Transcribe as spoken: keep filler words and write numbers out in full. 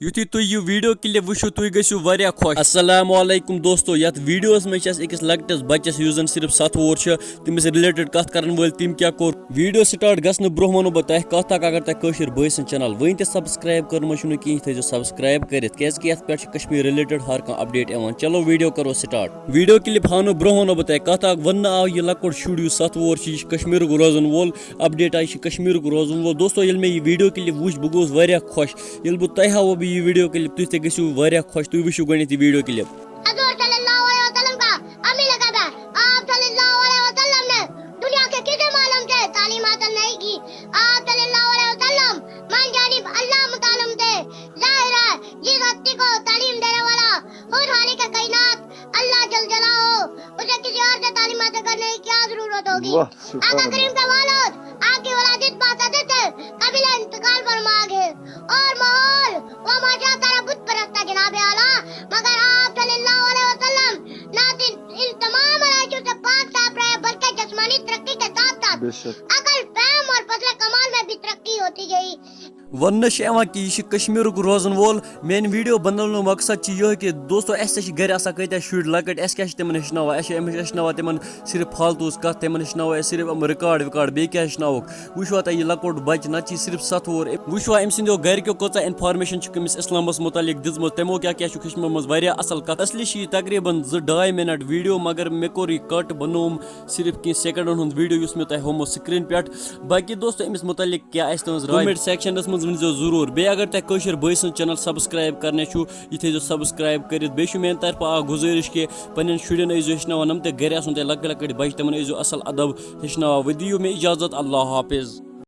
یُتھُے تُہۍ یہِ video clip وٕچھِو، تُہۍ گٔژھِو واریاہ خۄش۔ السلام علیکم دوستو، یَتھ videoس منٛز چھِ اَسہِ أکِس لۄکٹِس بَچَس، یُس زَن صرف ستھ وُہُر چھُ، تٔمِس related کَتھ کَرَن وٲلۍ تٔمۍ کیٛاہ کوٚر۔ Video start گژھنہٕ برٛونٛہہ وَنو بہٕ تۄہہِ کَتھ اَکھ، اگر تۄہہِ کٲشِر بٲے سٕنٛز channel وٕنہِ تہِ subscribe کٔرمٕژ چھُو نہٕ کِہیٖنۍ، تھٲیزیو subscribe کٔرِتھ، کیٛازِکہِ یَتھ پٮ۪ٹھ چھِ کشمیٖر related ہر کانٛہہ update یِوان۔ چلو video کَرو start۔ Video clip ہاونہٕ برٛونٛہہ وَنو بہٕ تۄہہِ کَتھ اَکھ، وَننہٕ آو یہِ لۄکُٹ شُر یُس ستھ وُہُر چھُ، یہِ چھُ کشمیٖرُک روزَن وول، update آیہِ، یہِ چھُ کشمیٖرُک روزَن وول۔ دوستو، ییٚلہِ مےٚ یہِ video clip وٕچھ، بہٕ گوٚوُس واریاہ خۄش۔ ییٚلہِ بہٕ تۄہہِ ہاوو بہٕ یہِ video clip، تُہۍ تہِ گٔژھِو واریاہ خۄش۔ تُہۍ وٕچھِو گۄڈٕنٮ۪تھ یہِ video clip۔ حضور صلی اللہ علیہ وسلم کا عملی لقب ہے۔ آپ صلی اللہ علیہ وسلم نے دنیا کے کسی معلم سے تعلیم حاصل نہیں کی۔ آپ صلی اللہ علیہ وسلم من جانب اللہ متعلم تھے۔ ظاہر ہے، جس ہستی کو تعلیم دینے والا خود خالق کائنات اللہ جل جلالہ ہو، اسے کسی اور سے تعلیم حاصل کرنے کی کیا ضرورت ہوگی؟ واہ، سبحان آقا اللہ۔ کریم کا والد، آپ کی ولادت باسعادت ہے، قبیلہ انتقال فرما گئے اور ماحول و معاشرہ سارا بت پرست تھا جناب اعلیٰ، مگر آپ صلی اللہ علیہ وسلم نہ صرف ان تمام علائقوں سے پاک صاف رہے بلکہ جسمانی ترقی کے ساتھ ساتھ بے شک۔ عقل، فہم اور فضل کمال میں بھی ترقی ہوتی گئی۔ وَننہٕ چھِ یِوان کہِ یہِ چھِ کشمیٖرُک روزَن وول۔ میٛانہِ video بناونُک مقصد چھُ یِہوٚے کہِ دوستو، اَسہِ تہِ چھِ گرِ آسان کۭتیٛاہ شُرۍ لۄکٕٹۍ، اَسہِ کیٛاہ چھِ تِمن ہیٚچھناوان؟ اَسہِ چھِ أمِس ہیٚچھناوان تِمن صرف فالتوٗز کَتھ، تِمن ہیٚچھناوان أسۍ صرف یِم record وِکارڈ، بیٚیہِ کیٛاہ ہیٚچھناووکھ؟ وٕچھوا تۄہہِ یہِ لۄکُٹ بَچہٕ، نَتہٕ چھِ یہِ صرف ستھ وُہُر۔ وٕچھوا أمۍ سٕنٛدیو گرِکیو کۭژاہ information چھِ أمِس اِسلامَس مُتعلِق دِژمٕژ، تِمو کیٛاہ کیٛاہ چھُکھ ہیٚچھمٕژ واریاہ اَصٕل کَتھ۔ اصلی چھِ یہِ تقریٖباً زٕ ڈاے minute video، مگر مےٚ کوٚر یہِ cut، بنووُم صرف کینٛہہ secondن ہُنٛد video یُس مےٚ تۄہہِ ہومو screen پٮ۪ٹھ۔ باقی دوستو، أمِس متعلق کیٛاہ آسہِ تُہٕنٛز راے؟ Comment sectionس منٛز ؤنۍزیو ضروٗر۔ بیٚیہِ اگر تۄہہِ کٲشِر بٲے سٕنٛز channel subscribe کرنہِ چھُو، یہِ تھٲیزیو subscribe کٔرِتھ۔ بیٚیہِ چھُ میٛانہِ طرفہٕ اکھ گُزٲرِش کہِ پنٛنٮ۪ن شُرٮ۪ن ٲسۍزیو ہیٚچھناوان، یِم تہِ گرِ آسَن تۄہہِ لۄکٕٹۍ لۄکٕٹۍ بَچہٕ، تِمَن ٲسۍزیو اَصٕل ادب ہیٚچھناوان۔ وۄنۍ دِیِو مےٚ اجازت، اللہ حافظ۔